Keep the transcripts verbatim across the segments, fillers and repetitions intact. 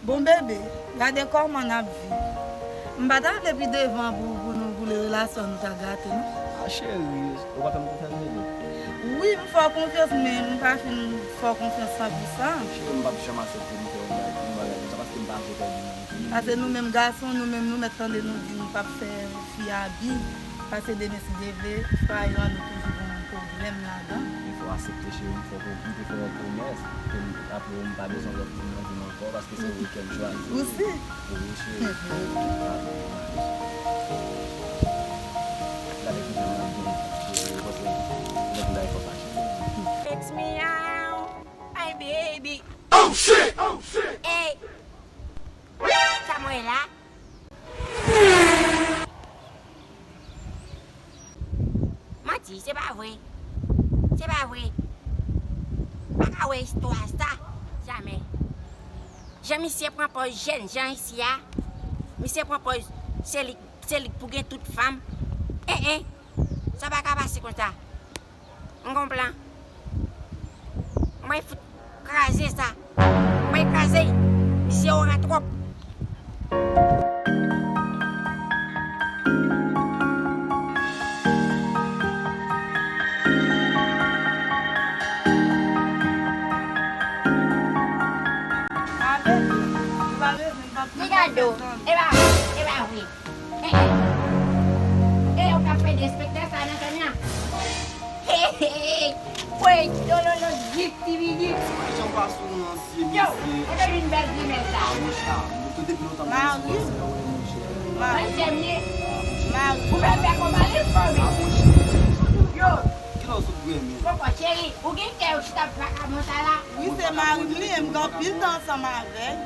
Bon bebe, gade kòman n ap viv. M pa ta vle pi devan pou, pou nou boule relasyon an, nou ta gate non. A cheri, ou pa fè m konfyans vre? Wi, m fè w konfyans, men m pa fin fè w konfyans san pou san. Cheri, m p ap janm aksepte nou fè yon bagay, yon bagay konsa, paske m pa vle pèdi nou. Paske nou menm gason, nou menm nou mèt tande nou di nou p ap fè fi abi, paske demen si Dye vle, fwaye an nou toujou gen yon pwoblèm ladan. Men fò w aksepte cheri, m fè w, m te fè w yon pwomès, ke m, apre w m pa bezwen lòt moun nan vin ankò, paske se ou ke m chwazi. Ou si? Wi cheri. Gade kijan m ap byen cheri, ou konprann? Lòt moun nan fò fache. Fix me out, my baby. Oh shit! Oh shit! Hey! Sa mwen la? Manti, se pa vre. Se pa vre. M pa ka wè istwa sa. Jamè. Jan misye pran pòz jèn jan isi a. Misye pran pòz se li, se li k pou gen tout fanm. En, en. Sa pa ka pase konsa. M gon plan. Mwen fout kraze sa. Mwen kraze. Misye oran twòp. Migado, e pa, e pa vre. E, e. E, ou ka fè despektak sa nan zòn nan. Hey, hey, hey. Wait, no, no, no, gifty, gifty. Jan pa sou nan sye, yo, mesye. Ou te vin bèl grimèl sa. Ah, monchè, nou tout depi lontan m konn sou konsè, wi, monchè. Mari. Mari. Mari. Ou fè fè konpa li fò, wi. Ah, monchè. Yo. Kilè w sot vremen? Poko, cheri, ou gen kè ou chita ak vakabon sa la? Wi, se mari m li ye, m gen anpil tan ansanm avè l.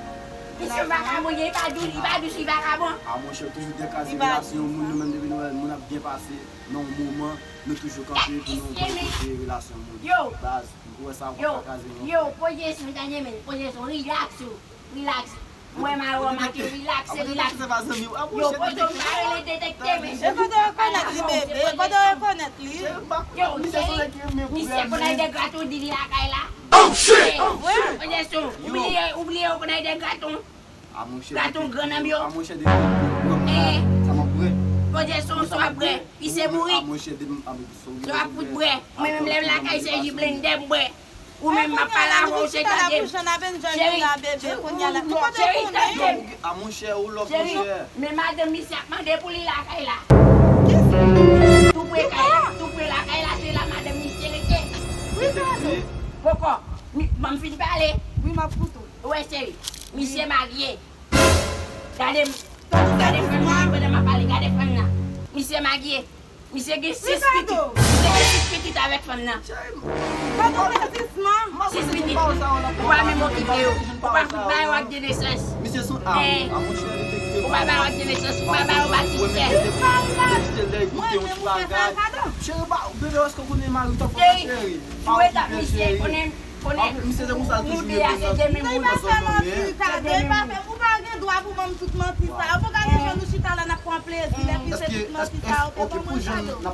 Misye vakabon, li pa dous, li pa dous, li vakabon. Ah, monchè, toujou dekaze relasyon moun, nou menm depi nou wè moun ap byen pase nan yon moman, nou toujou kanpe pou nou boykote relasyon moun. Yo. Baz, ou wè sa, w ap kraze yon. Yo, poze sou, tande men, poze sou, relax ou, relax. Mwen mari w manke relax, relax. Yo, poze w pa rele detekte, men. E kote w rekonèt li, bebe? Kote w rekonèt li? Yo, misye, misye konn al de graton di li lakay la. Oh shit! Poze sou, ou bliye, ou bliye w konn al de graton. Gaton gran nanm yo. Eh. Poze sou, sou ap bwè. Pise bouri. Sou ap fout bwè. Mwen menm lè m lakay se ji blendè m bwè. Ou menm m ap pale avè w se tande m. Cheri, cheri, tande m. Cheri, men madanm misye ap mande pou li lakay la. Tou pre kay la, tou pre lakay la, se la madanm misye rete. Poko, ban m fin pale. Wi, m ap koute w. Ou wè cheri, misye marye. Gade m, gade fanm nan, pandan m ap pale, gade fanm nan. Misye marye. Misye gen sis pitit. Misye gen sis pitit avèk fanm nan. Sis pitit. Ou pa menm okipe yo. Ou pa fout ba yo ak de nesans. Misye sou a. Ou pa ba yo ak de nesans. Ou pa ba yo batistè. Mwen menm ou fè sa kado. Cheri, pa, bebe, èske w konnen mari w t ap fè cheri? Cheri, sou etap misye, konnen Konnen misye se konsa l toujou ye. Li pa fè manti, kado, li pa fè, ou pa gen dwa pou ban m tout manti sa yo. Pou gade jan nou chita la, n ap pran plezi, lè misye tout manti sa yo te ban mwen, kado. Tout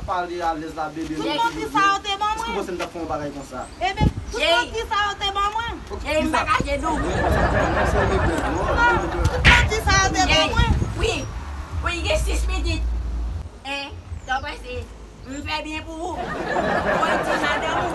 manti sa yo te ban mwen. Èske w panse m t ap fè yon bagay konsa? Ebyen, tout manti sa yo te ban mwen. Cheri, m pa kache di w. Tout manti sa yo te ban mwen. Wi, wi, gen sis pitit. Hein, sa w panse? M fè byen pou ou. Mwen di madanm ou,